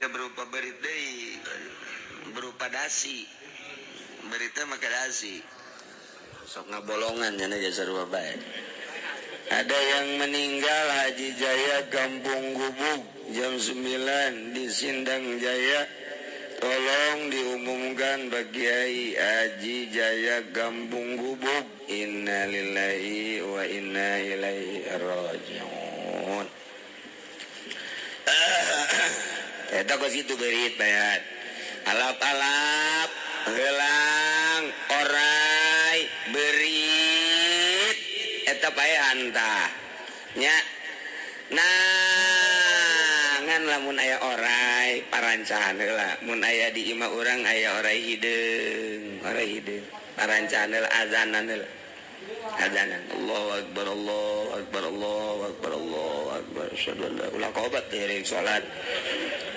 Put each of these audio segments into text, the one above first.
Berupa berit deui, berupa dasi. Berita make dasi. Sok ngabolongan nya ge sarua bae. Ada yang meninggal Haji Jaya Kampung Gubug jam 9 di Sindang Jaya. Tolong diumumkan Pak Kiai Haji Jaya Kampung Gubug. Innalillahi wa inna ilaihi rajiun. Eta kos kitu beurit bayat. Alap-alap, heulang, orai, beurit eta paehan tah. Nya. Nah, ngan lamun aya orai parancahan heula, mun aya di imah urang aya orai hideung, orai hideung. Parancahan heula azanan heula. Azanan. Allahu akbar, Allahu akbar, Allahu akbar, Allahu akbar. Asyhadu an la ulah qobat teh salat.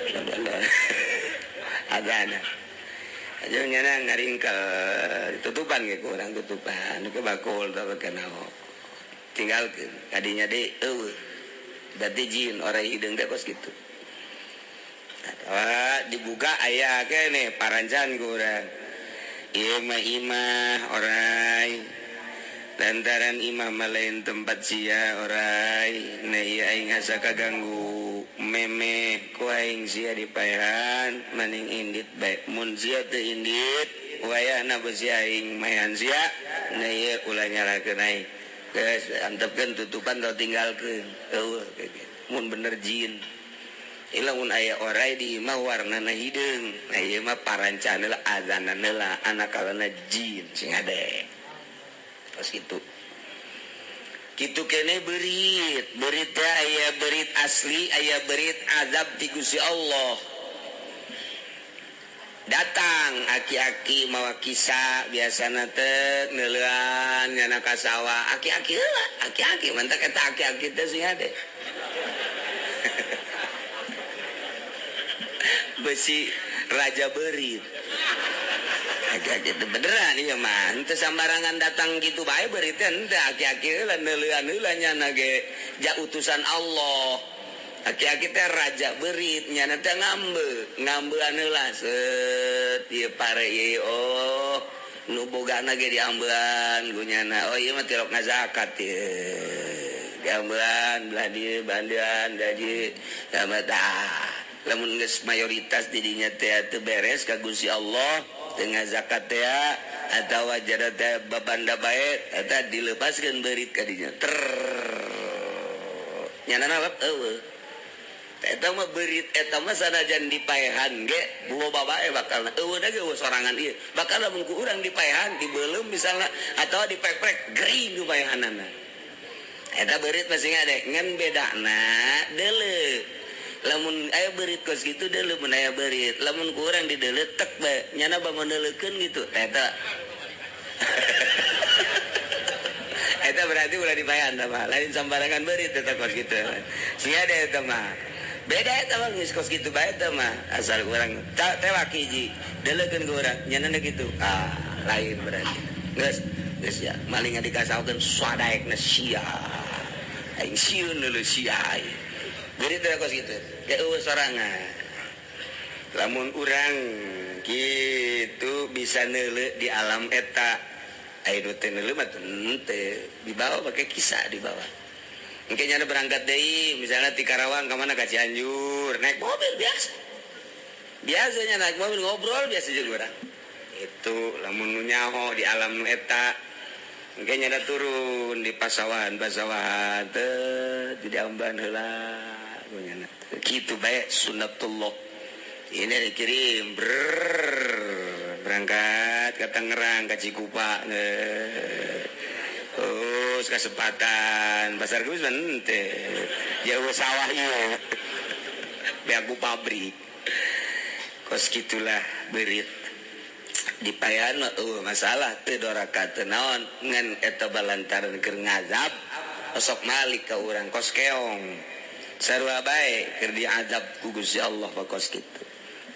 Asyhadu an la azanan. Aja nyana ngaringkel tutupan ge kurang tutupan ke bakul tah kana tinggalkeun kadinya deui eueuh. Berarti jin orai hideung teh kos kitu. Atawa dibuka aya keneh parancan ku urang. Ieu mah imah orai. Lantaran imah mah lain tempat sia orai. Nah ieu aing asa kaganggu memeh ku aing sia dipaehan maning indit bae. Mun sia teu indit wayahna beusi aing maehan sia. Nah ieu ulah nyalakeun aing. Geus antepkeun tutupan atau tinggalkeun. Eueuh mun bener jin. Ieu lamun aya orai di imah warnana hideung. Nah ieu mah parancan heula azanan heula anakalana jin sing hade. Kos kitu. Kitu kene beurit, beurit teh aya beurit asli, aya beurit azab ti Gusti Allah. Datang aki-aki mawa kisah biasana teh neuleuan nyana ka sawah, aki-aki heula, aki-aki mantak eta aki-aki teh sing hade. Besi raja beurit. Aki-aki teh beneran ieu mah, henteu sambarangan datang kitu bae beurit teh henteu aki-aki heula neuleuan heula nyana ge ja utusan Allah. Aki-aki teh raja beurit nyana teh ngambe, ngambean heula seut ieu pare ieu oh nu bogana ge diambean ku nyana. Oh ieu mah tilok ngazakat ieu. Diambean belah dieu bandean belah dieu. Tah lamun geus mayoritas di dinya teh teu beres ka Gusti Allah teu zakat teh atawa jada teh babanda bae eta dilepaskeun beurit ka dinya. Ter nyana nalep eueuh. Eta mah beurit eta mah sanajan dipaehan ge loba bae bakalna eueuh da ge eueuh sorangan ieu. Bakal lamun ku urang dipaehan dibeuleum misalna atawa diprek-prek gering ku paehanana. Eta beurit mah sing ade ngan bedana deuleu. Lamun aya beurit kos kitu deuleu mun aya beurit, lamun ku urang dideuleu tek bae nyana bameuneulekeun gitu eta. Eta berarti ulah dipaehan tah mah, lain sambarangan beurit eta kos kitu. Sing ade eta mah. Beda eta mah geus kos kitu bae eta mah, asal urang tewak hiji deuleukeun ku urang nyana kitu. Ah, lain berarti. Geus, geus ya, maling dikasaokeun sadaekna sia. Aing sieun deuleu sia aing. Beurit teh kos kitu. Ge eueuh sorangan. Lamun urang kitu bisa neuleu di alam eta. Aya nu teu neuleu mah teu, dibawa pake kisah dibawa. Engke nyana berangkat deui, misalnya ti Karawang ka mana ka Cianjur, naik mobil biasa. Biasanya naik mobil ngobrol biasa jeung urang. Itu lamun nu nyaho di alam eta. Engke nyana turun di pasawahan, pasawahan teh di amban heula. Kitu bae sunatullah. Ini dikirim brrrr, berangkat ke Tangerang, ke Cikupa. Terus kesempatan pasar geus henteu. Jauh sawah ieu. Beak ku pabrik. Kos kitulah beurit. Dipaehan mah eueuh masalah teu doraka teu naon ngan eta balantaran keur ngazab osok malik ka urang kos keong. Sarua bae keur diazab ku Gusti Allah kos kitu.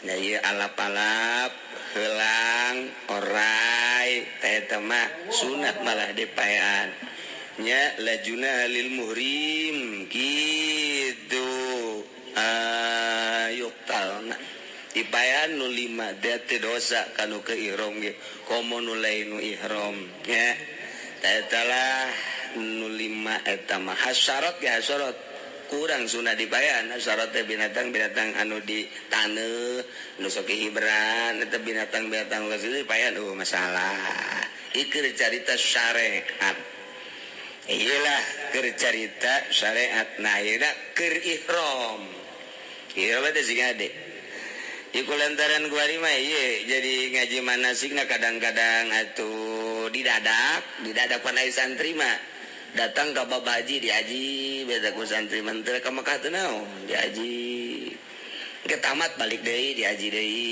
Nah ieu alap-alap heulang orai teh eta mah sunat malah dipaean. Nya lajuna lil muhrim kitu. Ayuk tal lima dipayan nu lima teh teu dosa kanu ke ihram ge komo nu lain nu ihram nya. Eta lah nu lima eta mah hasyarat ge hasyarat kurang sunah dipayan hasyarat teh binatang-binatang anu di taneuh nu sok hibran eta binatang-binatang geus dipayan masalah. Ieu carita syariat. Iyalah keur carita syariat. Nah ayeuna keur ihram. Ihram teh sing ade. Iku lantaran kuari mah ieu jadi ngaji manasikna kadang-kadang atuh didadak pan aya santri mah datang ka Baba Haji diaji beda ku santri mah teu ka Mekah teu naon diaji. Ke tamat balik deui diaji deui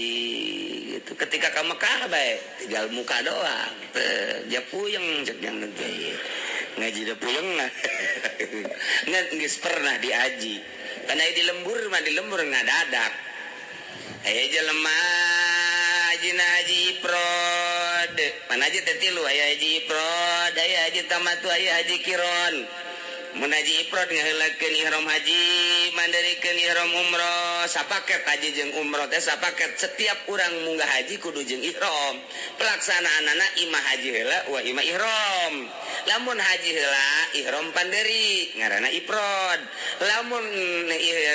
gitu. Ketika ka Mekah bae tinggal muka doang. Teu dia puyeng cek yang teh. Ngaji da puyeng lah. Ngan geus pernah diaji. Kana di lembur mah di lembur ngadadak. Aya jelema hajina haji ifrad. Mana haji teh tilu aya haji ifrad, aya haji tamattu, aya haji kiron. Mun haji ifrad ngaheulakeun ihram haji, mandirikeun ihram umroh, sapaket haji jeung umroh teh sapaket. Setiap urang munggah haji kudu jeung ihram. Pelaksanaanana imah haji heula wa imah ihram. Lamun haji heula ihram panderi ngaranna ifrad. Lamun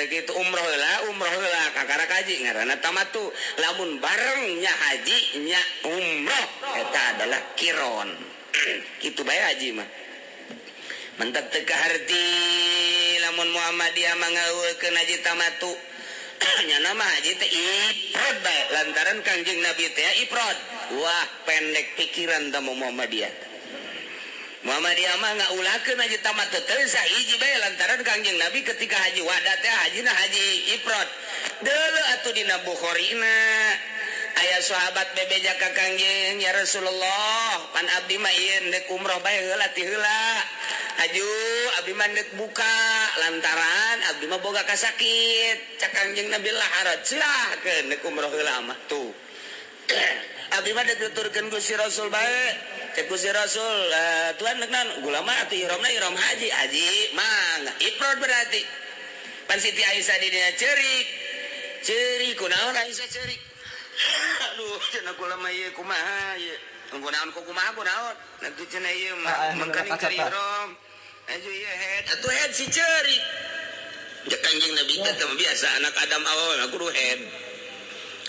gitu umroh heula kakarak haji ngaranna tamattu. Lamun bareng nya haji nya umroh eta adalah kiron. Kitu bae haji mah. Mantap teu kaharti lamun Muhammadiyah mangeukeun haji tamattu. Nyana mah haji teh ifrad bae lantaran Kangjeng Nabi teh ifrad. Wah, pendek pikiran teh Muhammadiyah. Muhammadiyah mah ngaulakeun haji tamattu teu sahiji bae lantaran Kangjeng Nabi ketika haji wada teh hajina haji ifrad. Deuleu atuh dina Bukhari-na. Aya sahabat bebeja ka Kangjeng, ya Rasulullah, pan abdi mah ieu deuk umroh bae heula ti heula. Aju abdi mah deuk buka lantaran abdi mah boga kasakit. Cak Kangjeng Nabi lah haraj silahkeun deuk umroh heula mah tuh. Abdi mah deuk nuturkeun Gusti Rasul bae. Cek Gusti Rasul, tuan deuk naon? Gula mah atuh ihramna ihram haji. Haji mah ifrad berarti. Pan Siti Aisyah di dinya ceurik. Ceurik kunaon Aisyah ceurik? Aduh, cenah kula mah ieu kumaha ieu? Kunaon ku kumaha kunaon? Nanti cenah ieu mah mangkaning keur ihram. Aju ieu head, atuh head si ceurik. Cek Kangjeng Nabi teh biasa anak Adam awal kudu head.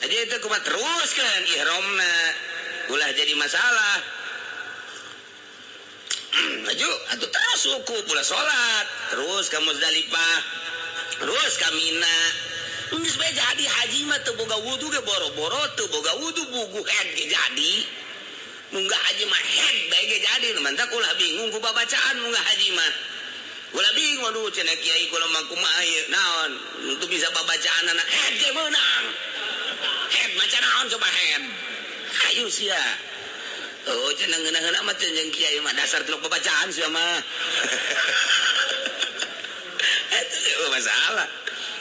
Aja itu kumaha terus kan ihramna. Ulah jadi masalah. Aju atuh terus wukuf ulah salat, terus ka Muzdalifah, terus ka Mina. Geus bae jadi haji mah teu boga wudu ge boro-boro teu boga wudu bugu head ge jadi. Munggah haji mah head bae ge jadi. Mantak ulah bingung ku babacaan munggah haji mah. Ulah bingung aduh cenah kiai kula mah kumaha ieu naon teu bisa babacaanana head ge meunang. Head maca naon coba head. Hayu sia. Oh cenah ngeunah-ngeunah mah jeung kiai mah dasar tilok babacaan sia mah. Eta masalah.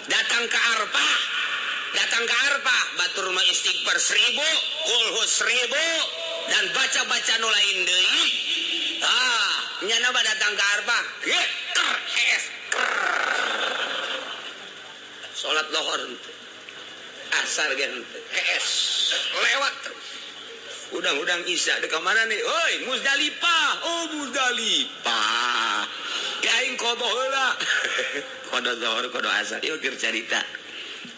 Datang ke Arafah, batur mah istighfar 1000, kulhu 1000, dan baca-baca nu lain deui. Ah, nyana mah datang ke Arafah, geter hees. Salat lohor henteu. Asar ge henteu. Hees, lewat terus. Udang-udang Isya deuk ka mana nih? Oi, Muzdalifah. Oh, Muzdalifah. Ya aing kodo heula. Kodo zuhur, kodo asar. Ieu keur carita.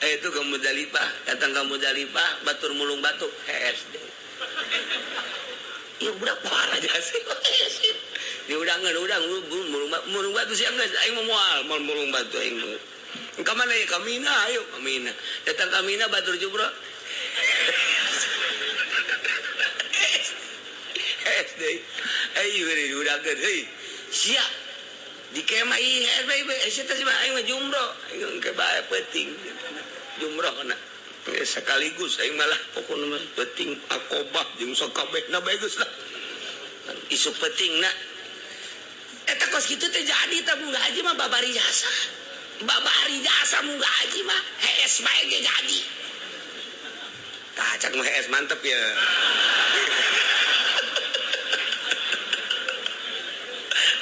Itu ke Muzdalifah, datang ke Muzdalifah, batur mulung batu, hees deui. Ieu budak parah aja sih. Di udangan udang mulung batu siang geus aing mah moal, moal mulung batu aing. Ka mana ya? Ka Mina, ayo ka Mina. Datang ka Mina batur jumroh. Hees deui. Ayo beri udangan heuy. Sia di kemah ieu hees bae bae sia teh aing mah jumroh. Aing ke bae peuting. Jumroh kana. Sekaligus aing malah pokona mah peuting akobah jeung sakabehna bae geus lah. Isuk peutingna. Eta kos kitu teh jadi tah munggah haji mah babari jasa. Babari jasa munggah haji mah hees bae ge jadi. Tah cak mah hees mantep ya.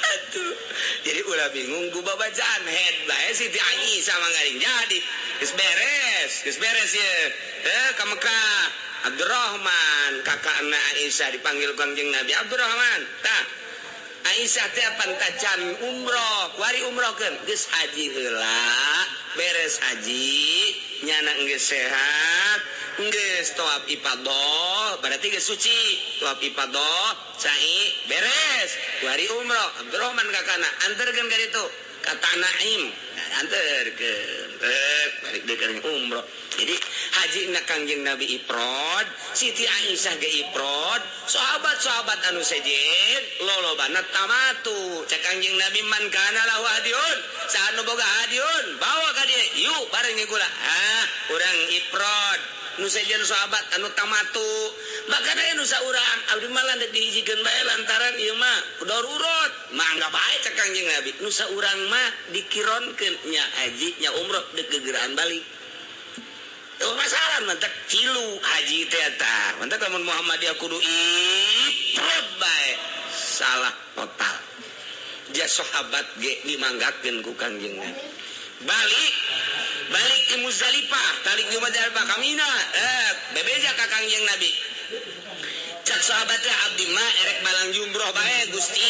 Atuh. Jadi ulah bingung ku babacaan head bae Siti Aisyah mah ngaring jadi. Geus beres, geus beres ye. Ka Mekah. Abdurrahman kakakna Aisyah dipanggil Kangjeng Nabi. Abdurrahman, tah Aisyah teh pan tacan umroh, kuari umrohkeun, geus haji heula, beres haji, nyana geus sehat, geus tawaf ifadah, berarti geus suci. Tawaf ifadah, sa'i beres, kuari umroh. Abdurrahman kakana anterkeun ka ditu ka Tanaim, anterkeun, balik deui ka umroh. Jadi haji na Kangjeng Nabi ifrad, Siti Aisyah ge ifrad, sahabat-sahabat anu sejen lolobana tamatu. Cek Kangjeng Nabi man kana lahu hadiun, saha nu boga hadiun, bawa ka dieu, yuk bareng kula. Ah, urang ifrad. Nu sejen sahabat anu tamatu. Bahkan aya nu saurang abdi mah landeuk dihijikeun bae lantaran ieu mah darurat. Mangga bae cek Kangjeng Nabi. Nu saurang mah dikironkeun nya haji nya umroh deuk gegeraan balik. Oh, masalah mantak cilu haji teh eta. Mantak lamun Muhammadiyah kudu ifrad bae. Salah total. Dia sahabat ge dimanggakeun ku Kangjeng Nabi. Balik balik ke Muzdalifah, balik di Muzdalifah kamina, bebeja ka Kangjeng Nabi. Cak sahabat teh abdi mah erek balang jumroh bae Gusti.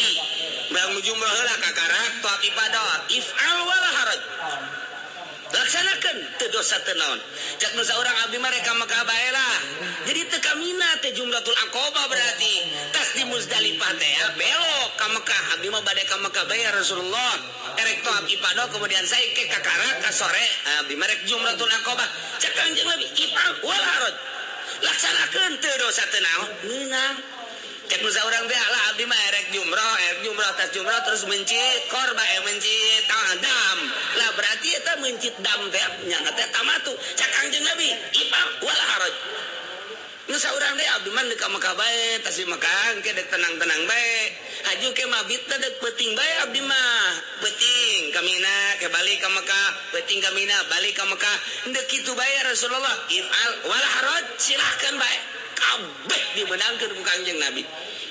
Balang jumroh heula kakarak tawaf ifadah. If'al wala haraj. Laksanakan teu dosa teu naon. Cak nu saurang abdi mah rek ka Mekah bae lah. Jadi teu kamina teh Jumratul Aqabah berarti. Tas di Muzdalifah teh belok ka Mekah. Abdi mah bade ka Mekah bae ya Rasulullah. Erek tawaf ifadah kemudian saya ke kakarak ka sore abdi mah rek Jumratul Aqabah. Cak Kangjeng Nabi if'al wala haraj. Laksanakeun teu dosa teu naon. Meunang. Cek nu saurang teh lah abdi mah erek jumroh tas jumroh terus mencit korba mencit dam. Lah berarti eta mencit dam teh nya teh tamatu. Cak Kangjeng Nabi if'al wala haraj. Nu saurang teh abdi mah deuk ka Mekah bae, tas di Mekah engke deuk tenang-tenang bae. Haju ke mabit teh deuk peuting bae abdi mah. Peuting ka Mina ke balik ka Mekah, peuting ka Mina balik ka Mekah. Deuk kitu bae ya Rasulullah. If'al wala haraj, silahkan bae. Kabeh dimenangkeun ku Kangjeng Nabi.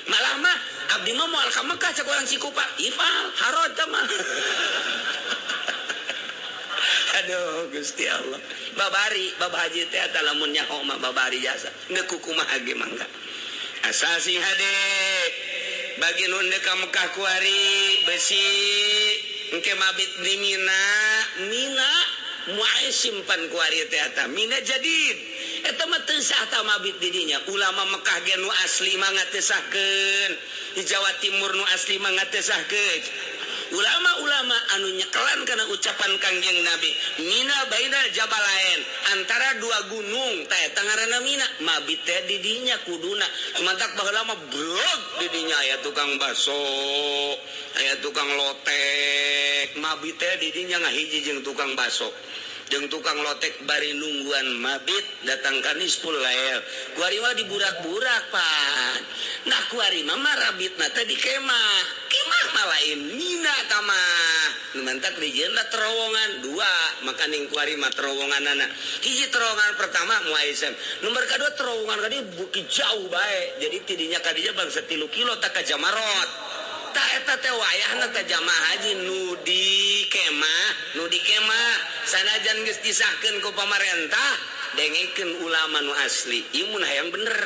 Malah mah abdi mah moal ka Mekah cek urang Cikupa. If'al haraj teh mah. Aduh Gusti Allah. Babari bab haji teh eta lamun nyaho mah babari jasa. Deuk kumaha ge mangga. Asal sing hade bagi nu deuk ka Mekah kuari besi engke mabit di Mina, Mina moal simpan kuari teh eta Mina jadid. Eta mah teu sah ta mabit di dinya. Ulama Mekah ge nu asli mah ngatesahkeun. Di Jawa Timur nu asli mah ngatesahkeun. Ulama-ulama anu nyekelan kana ucapan Kangjeng Nabi, Mina bainal jabalain, antara dua gunung teh eta ngaranna Mina, mabit teh di dinya kuduna. Mantak baheula mah brog di dinya aya tukang bakso, aya tukang lotek, mabit teh di dinya ngahiji jeung tukang bakso. Jeung tukang lotek bari nungguan mabit datang ka nisful lail. Kuari mah diburak-burak pan. Nah kuari mah marabitna teh di kemah. Kemah mah lain Mina tamah. Nu mantak dijieun lah terowongan dua, makaning kuari mah terowonganana. Hiji terowongan pertama Muaisam. Nomor kadua terowongan kadieu beuki jauh bae. Jadi tidinya kadinya bangsa 3 kilo tak ka Jamarot. Ta eta teh wayahna teh jamaah haji nu di kemah, nu di kemah sanajan geus disahkeun ku pamarentah, dengekeun ulama nu asli. Ieu mun hayang bener.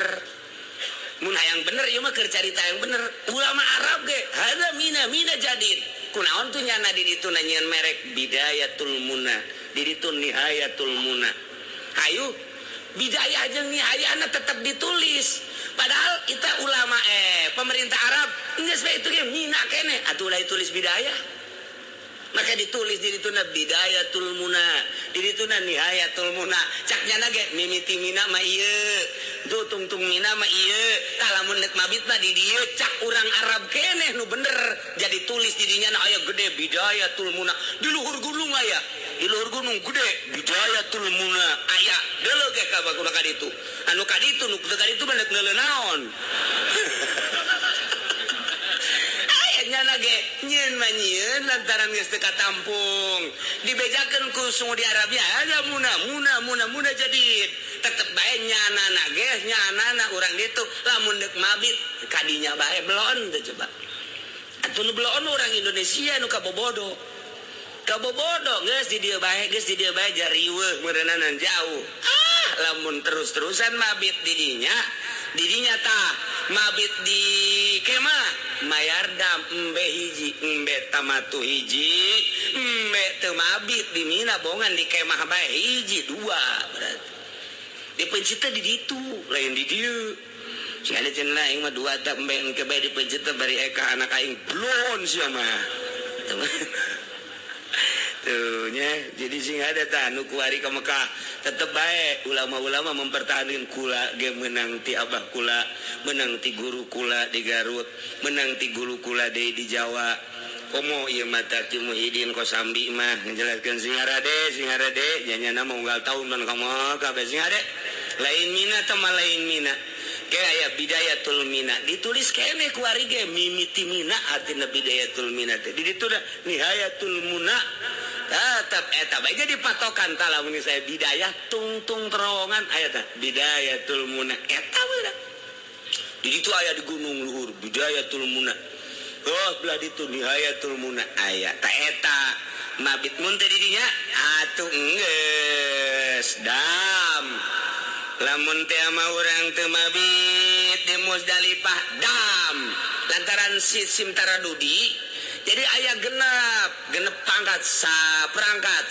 Mun hayang bener ieu mah keur carita yang bener. Ulama Arab ge hada mina mina jadid. Kunaon tuh nyana di ditu nanyieun merek Bidayatul Muna, di ditu Nihayatul Muna. Hayu bidayah jeung nihayana tetep ditulis. Padahal kita ulama pemerintah Arab geus bae itu ge mina keneh atuh ulah ditulis bidayah. Maka ditulis di dituna Bidayatul Muna, di dituna Nihayatul Muna. Cak nyana ge mimiti mina mah ieu, du tungtung mina mah ieu, tah lamun deuk mabit mah di dieu cak urang Arab keneh nu bener. Jadi tulis di dinya aya gede Bidayatul Muna, di luhur gunung aya. Di luhur gunung gede Bidayatul Muna aya. Deuleu ge ka bakuna ka ditu. Anu ka ditu nu ka ditu mah deuk neuleuh naon. Nyana ge nyieun mah nyieun lantaran geus teu katampung. Dibejakeun ku Saudi Arabia ada muna muna muna muna jadid. Tetep bae nyanana ge nyanana urang ditu lamun deuk mabit kadinya bae belon teh coba. Atuh nu belon urang Indonesia nu kabobodo. Kabobodo geus di dieu bae, geus di dieu bae jariweuh meureunana jauh. Ah, lamun terus-terusan mabit di dinya, di dinya tah mabit di kemah mayar dam embe hiji, embe tamatu hiji, embe teu mabit di Mina bongan di kemah bae hiji dua berarti. Dipencit teh di ditu, lain di dieu. Sekali cenah aing mah dua tah embe engke bae dipencit teh bari eka anak aing blon sia mah. Tuh nya, jadi sing ada tah nu kuari ka Mekah tetep bae ulama-ulama mempertahankan kula ge menang ti abah kula, menang ti guru kula di Garut, menang ti guru kula deui di Jawa. Komo ieu mah tah Ki Muhyiddin Kosambi mah ngajelaskeun sing harade nyanyana mah unggal taun dan ka Mekah bae sing hade. Lain mina teh mah lain mina. Ke aya bidayatul mina ditulis keneh kuari ge mimiti mina artina bidayatul mina teh. Di ditu dah nihayatul muna. Tetap eta bae jadi patokan tah lamun saya bidayah tungtung terowongan aya tah bidayatul muna eta we. Di ditu aya di gunung luhur bidayatul muna. Oh belah ditu nihayatul muna aya tah eta mabit mun teh di dinya atuh geus dam. Lamun teh mah urang teu mabit di Muzdalifah dam lantaran sistem taradudi. Jadi aya genep pangkat saperangkat,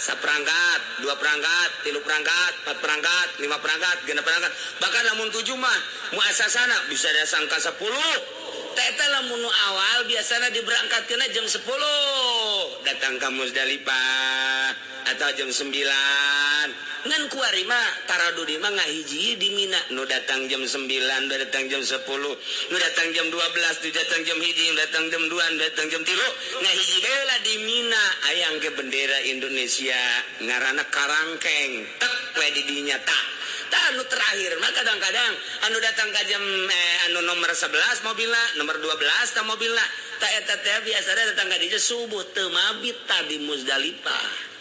dua perangkat, tilu perangkat, empat perangkat, lima perangkat, genep perangkat. Bahkan lamun 7 mah muasasana bisa datang ka 10. Teh lamun nu awal biasana diberangkatkeunna jam 10 datang ka Muzdalifah atau jam 9. Ngan kuari mah taradudi mah ngahiji di Mina nu datang jam 9, nu datang jam 10, nu datang jam 12, nu datang jam 1, nu datang jam 2, nu datang jam 3, ngahiji bae di Mina ayang ke bendera Indonesia ngaranna karangkeng tek we di dinya tah. Tah anu terakhir mah kadang-kadang anu datang ka jam anu nomor 11 mobilna, nomor 12 tah mobilna. Tah eta teh biasana datang ka dieu subuh teu mabit tah di Muzdalifah.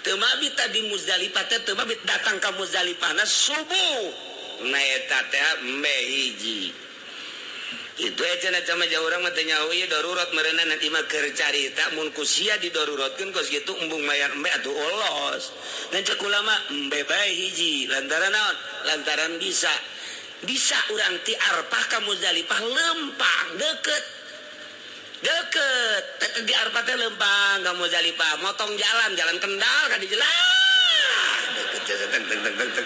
Teu mabit tadi Muzdalifah teh teu mabit datang ka Muzdalifahna subuh. Na eta teh embe hiji. Itu cenah sama jauh urang mah teu nyaho ieu darurat meureunna nanti mah keur carita mun ku sia didaruratkeun kos kitu embung mayar embe atuh olos. Dan cek ulama embe bae hiji lantaran naon? Lantaran bisa. Bisa urang ti Arfah ka Muzdalifah lempang deket. Deket di Arfah teh lempang ka Muzdalifah motong jalan jalan Kendal ka di jelas deket deket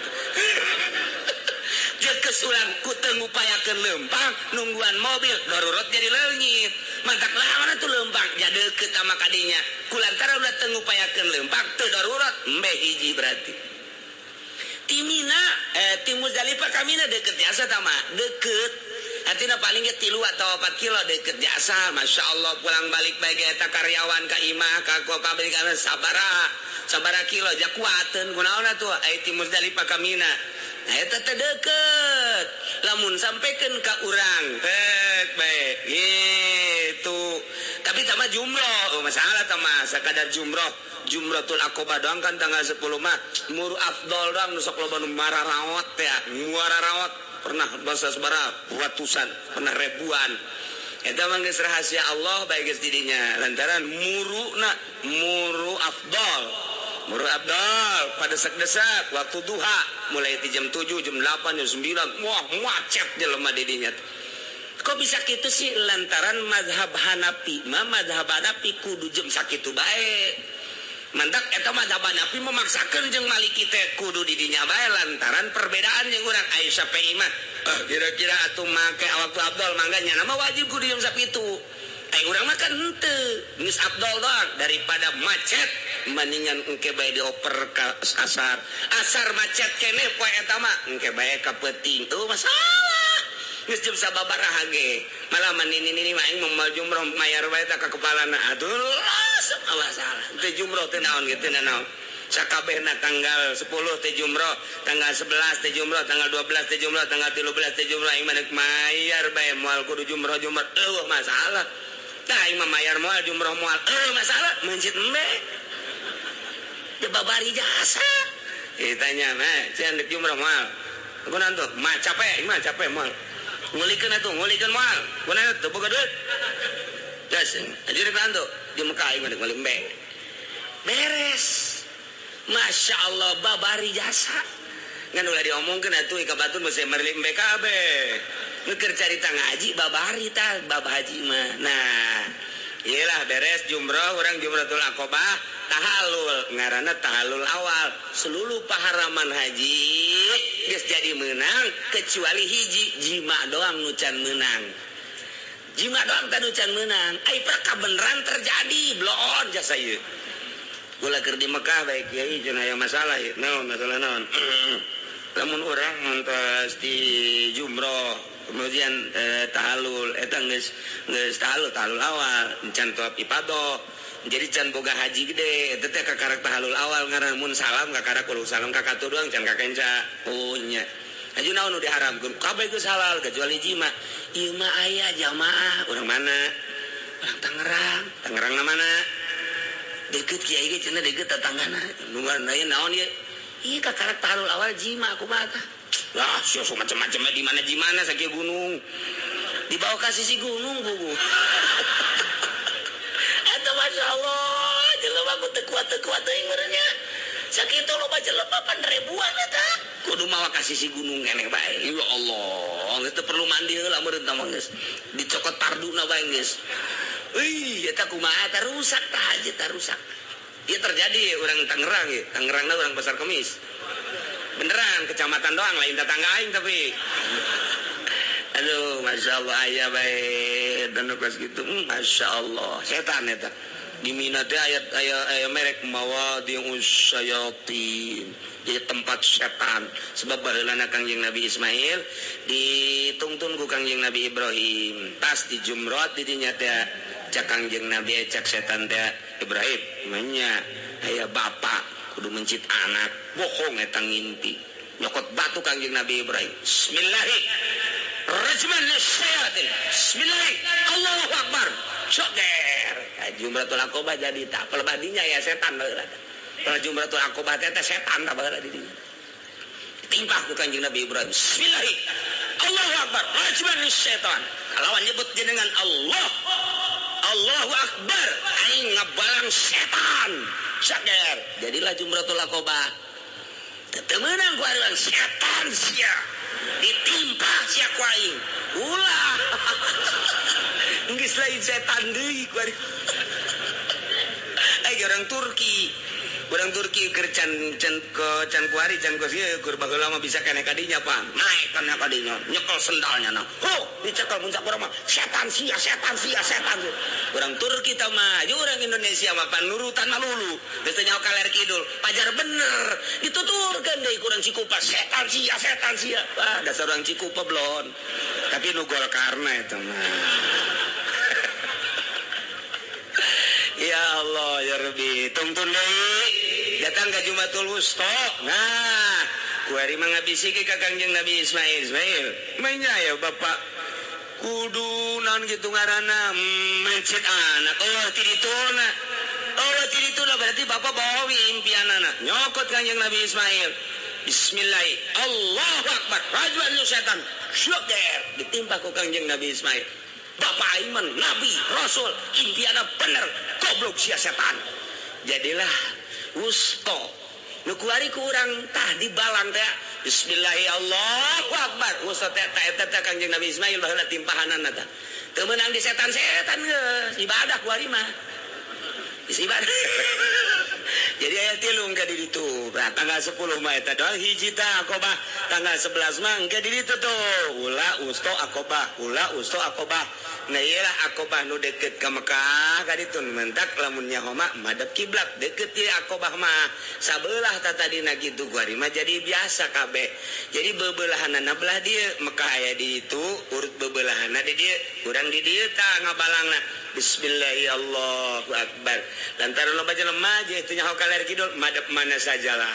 deket urang ku teu ngupayakeun lempang nungguan mobil darurat jadi leungit mantak lawan atuh lempang ja deket sama kadinya ku lantaran ulah teu ngupayakeun lempang teu darurat embe hiji berarti ti Mina ti Muzdalifah ka Mina deket jasa tah mah deket artinya paling ge 3 atau 4 kilo deket jasa. Masya Allah pulang balik baik eta karyawan ka imah ka pabrik sabara kilo ja kuateun kunaon atuh aya ti Muzdalifah ka Mina. Nah eta teh deket lamun sampekeun ka urang tek bae gitu. Tapi tama jumroh, oh, masalah tama sakadar jumroh. Jumratul Aqabah doang kan tanggal 10 mah muru afdol doang nu sok loba nu mararaot ya, muararaot pernah bahasa sabaraha ratusan, pernah ribuan. Eta mah geus rahasia Allah bae geus didinya lantaran muruna muru afdol. Muru afdol pada desak-desak waktu duha mulai di jam 7, jam 8, jam 9 wah macet jelema didinya. Kok bisa kitu sih lantaran mazhab Hanafi mah mazhab Hanafi kudu jam sakitu bae. Mantak eta mazhab Hanafi memaksakeun jeung Maliki teh kudu di dinya bae lantaran perbedaan jeung urang aya Syafi'i mah kira-kira atuh make waktu afdol mangga nya mah wajib kudu jam sakitu. Ai urang mah kan henteu geus afdol doang daripada macet mendingan engke bae dioper ka asar. Asar macet keneh poe eta mah engke bae ka peuting. Tuh masalah. Geus jam sababaraha ge. Malah manini-nini mah aing moal jumroh mayar bae tah ka kepalana. Aduh, sok masalah. Teu jumroh teu naon ge teu naon. Sakabehna tanggal 10 teh jumroh, tanggal 11 teh jumroh, tanggal 12 teh jumroh, tanggal 13 teh jumroh aing mah deuk mayar bae moal kudu jumroh-jumroh. Eueuh masalah. Tah aing mah mayar moal jumroh moal. Eueuh masalah mencit embe. Teu babari jasa. Ditanya mah, cenah deuk jumroh moal. Kunaon tuh? Mah capek, mah capek moal. Ngulikeun atuh, ngulikeun moal. Kunaon teu boga duit. Geus, anjeun deuk tuh di Mekah aing mah deuk meuli embe. Beres. Masya Allah babari jasa. Ngan ulah diomongkeun atuh ka batur mesti merlik BKB. Nu keur carita ngaji babari tah bab haji mah. Nah, iyalah beres jumroh urang jumratul aqabah tahalul ngaranna tahalul awal. Seluruh paharaman haji geus jadi meunang kecuali hiji jima doang nu can meunang. Jima doang teh nu can meunang. Ai kabeneran terjadi bloon jasa ieu. Gula keur di Mekah bae kiai cenah aya masalah ieu. Naon masalah naon? Lamun urang ngantos di jumroh kemudian tahalul eta geus geus tahalul awal can tawaf ifadah. Jadi can boga haji gede eta teh kakarak tahalul awal ngaran mun salam kakarak uluk salam ka katuh doang can kakenca. Oh nya. Aju naon nu diharamkeun? Kabeh geus halal kecuali jima. Ieu mah aya jamaah urang mana? Urang Tangerang. Tangerangna mana? Deket kiai ge cenah deket tetanggana. Nu aya naon ieu? Ieu kakarak tahalul awal jima kumaha tah? Lah sia sok macam-macam di mana jimana sakieu gunung. Dibawa ka sisi gunung bubu. Eta masya Allah, jelema ku teu kuat teuing meureunnya. Sakitu loba jelema pan ribuan eta. Kudu mawa ka sisi gunung keneh bae. Ya Allah, geus teu perlu mandi heula meureun tah mah geus. Dicokot parduna bae geus. Euy, eta kumaha tah rusak tah haji tah rusak. Ieu terjadi urang Tangerang ieu. Tangerangna urang Pasar Kemis. Beneran kecamatan doang lain tetangga aing tapi. Aduh, masya Allah aya bae dan kos kitu. Masya Allah, setan eta. Di Mina teh ayat aya merek mawadhi'us syayatin. Jadi tempat setan. Sebab baheulana Kangjeng Nabi Ismail ditungtun ku Kangjeng Nabi Ibrahim. Tas di jumrot di dinya teh cak Kangjeng Nabi cak setan teh Ibrahim nya aya bapak kudu mencit anak bohong eta ngimpi. Nyokot batu Kangjeng Nabi Ibrahim. Bismillahi rajman lisyayatin. Bismillahi Allahu akbar. Coger. Jumratul Aqabah jadi tak pelebadinya ya setan baheula. Kalau Jumratul Aqabah teh setan tak baheula di dinya. Ditimpah ku Kangjeng Nabi Ibrahim. Bismillahi Allahu akbar. Rajman lisyayatin. Kalawan nyebut jenengan Allah. Allahu akbar. Aing ngabalang setan. Coger. Jadilah Jumratul Aqabah. Teu meunang ku ari setan sia. Ditimpah sia ku aing. Ulah. Geus lain setan deui ku ari. Ai orang Turki. Orang Turki keur can can ke can kuari can kos ieu keur baheula mah bisa keneh ka dinya pan. Naek kana ka dinya, nyekel sendalnya na. Ho, dicekel puncak urang mah setan sia, setan sia, setan sia. Orang Turki tah mah, jeung urang Indonesia mah pan nurutan malulu. Geus teu nyaho kaler kidul, pajar bener. Dituturkeun deui ku urang Cikupa, setan sia, setan sia. Wah, dasar urang Cikupa blon. Tapi nu Golkarna eta mah. Ya Allah ya Rabbi, tungtun deui datang ka Jumatul Wusta. Nah, kuari mah ngabisiki ka Kangjeng Nabi Ismail. Ismail, mainnya ya bapak kudu naon kitu ngaranna mencit anak. Oh, ti dituna. Oh, ti dituna berarti bapak bawa impianana. Nyokot Kangjeng Nabi Ismail. Bismillah, Allahu Akbar. Rajuan lu setan. Syukur ditimpa ku Kangjeng Nabi Ismail. Bapak Iman, Nabi, Rasul, impianna bener, goblok sia setan. Jadilah wusto. Nu kuari ku urang tah dibalang teh. Bismillahi Allahu Akbar. Wusto teh ta eta teh Kangjeng Nabi Ismail baheula timpahanana tah. Teu meunang di setan-setan geus, ibadah kuari mah. Geus ibadah. Jadi aya tilung ka di ditu. Nah, tanggal 10 mah eta doang hiji tah Aqabah. Tanggal 11 mah engke di ditu tuh. Ula wusto Aqabah, ula wusto Aqabah. Nah iyalah Aqabah nu deket ka Mekah ka ditu mentak lamun nyaho mah madep kiblat deket ieu Aqabah mah. Sabelah ta tadina kitu kuari mah jadi biasa kabeh. Jadi bebelahanana belah dieu Mekah aya di ditu, urut bebelahanna di dieu, urang di dieu tah ngabalangna. Bismillahirrahmanirrahim. Allahu Akbar. Lantaran loba jelema je teu nyaho kaler kidul madep mana sajalah.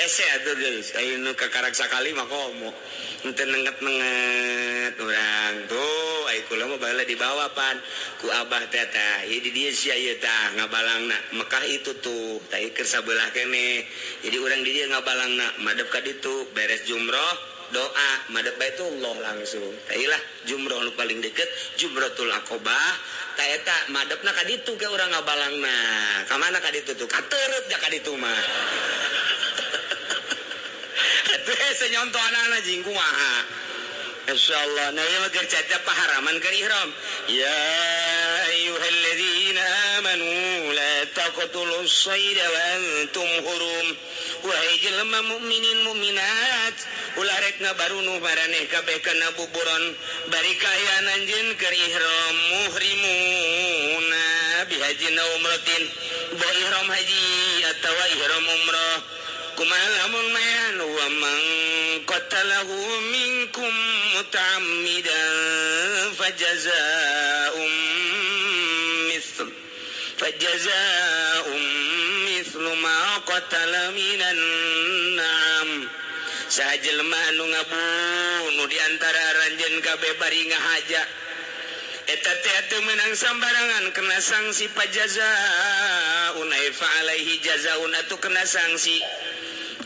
Hese atuh geus, aya nu kakarak sakali mah komo. Henteu nenget-nenget urang tuh, ai kula mah baheula dibawa pan ku abah teh tah. Ieu di dieu sia ieu tah ngabalangna. Mekah itu tuh, tah ieu keur sabelah keneh. Jadi urang di dieu ngabalangna madep ka ditu, beres jumroh Doa madep Baitullah langsung. Tailah jumroh nu paling deket Jumratul Aqobah. Ta eta madepna ka ditu ke urang ngabalangna. Ka mana ka ditu tuh? Kateureup da ka ditu mah. Atuh hese nyontohanana jeung kumaha. Insyaallah nah ieu mah keur caca paharaman keur ihram. Ya ayyuhalladzina amanu la taqtulus sayda wa antum hurum. Wahai jelema mukminin mukminat, ulah rek ngabarunuh maraneh kabeh kana buburon bari kaayaan anjeun keur ihram muhrimuna bihajin aw umratin. Bo ihram haji atawa ihram umrah. Kumaha lamun mayan wa man qatalahu minkum muta'ammidan fajazaa'um mithlu ma qatala minan na'am. Saha jelema anu ngabunuh di antara aranjeun kabeh bari ngahaja eta teh teu meunang sambarangan kena sanksi pajazaa'un ay fa alaihi jazaa'un atuh kena sanksi.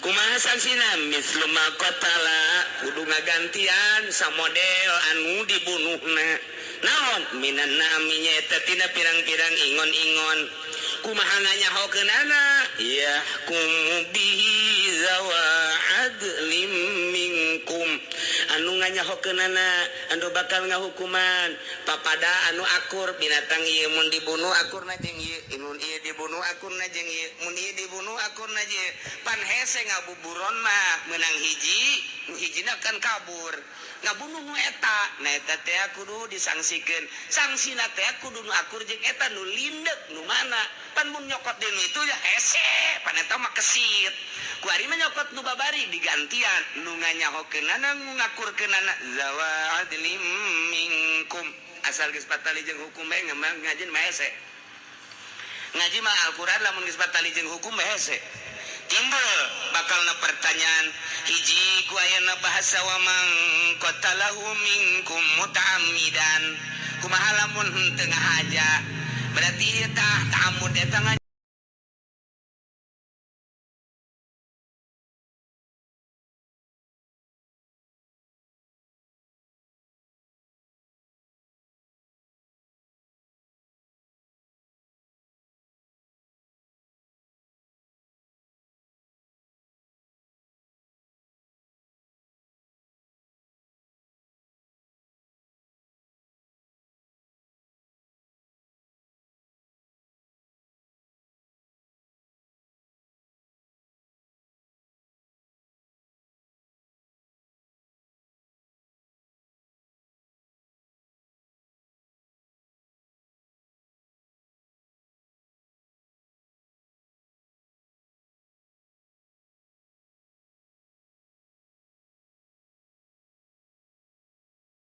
Kumaha sangsina mislu ma qatala kudu ngagantian samodel anu dibunuhna. Naon minan na'ami nyaeta tina pirang-pirang ingon-ingon. Kumaha nganyahokeunana yahkumu bihi zawa adlim minkum. Anu nganyahokeunana anu bakal ngahukuman papada anu akur binatang ieu mun dibunuh akurna jeung ieu, mun ieu dibunuh akurna jeung ieu, mun ieu dibunuh akurna jeung ieu. Pan hese ngabuburon mah meunang hiji, nu hijina kan kabur. Ngabunuh nu eta, nah eta teh kudu disangsikeun. Sangsina teh kudu nu akur jeung eta nu lindek nu mana. Pan mun nyokot deui itu ya hese, pan eta mah kesit. Ku ari mah nyokot nu babari digantian nu nganyahokeunana nu ngakurkeunana zawa adlim minkum. Asal geus patali jeung hukum bae ngajin mah hese. Ngaji mah Al-Qur'an lamun geus patali jeung hukum bae hese. Timbul bakalna pertanyaan hiji ku ayana bahasa wa man qatalahu minkum muta'ammidan. Kumaha lamun henteu ngahaja? Berarti ieu tah ta'ammud eta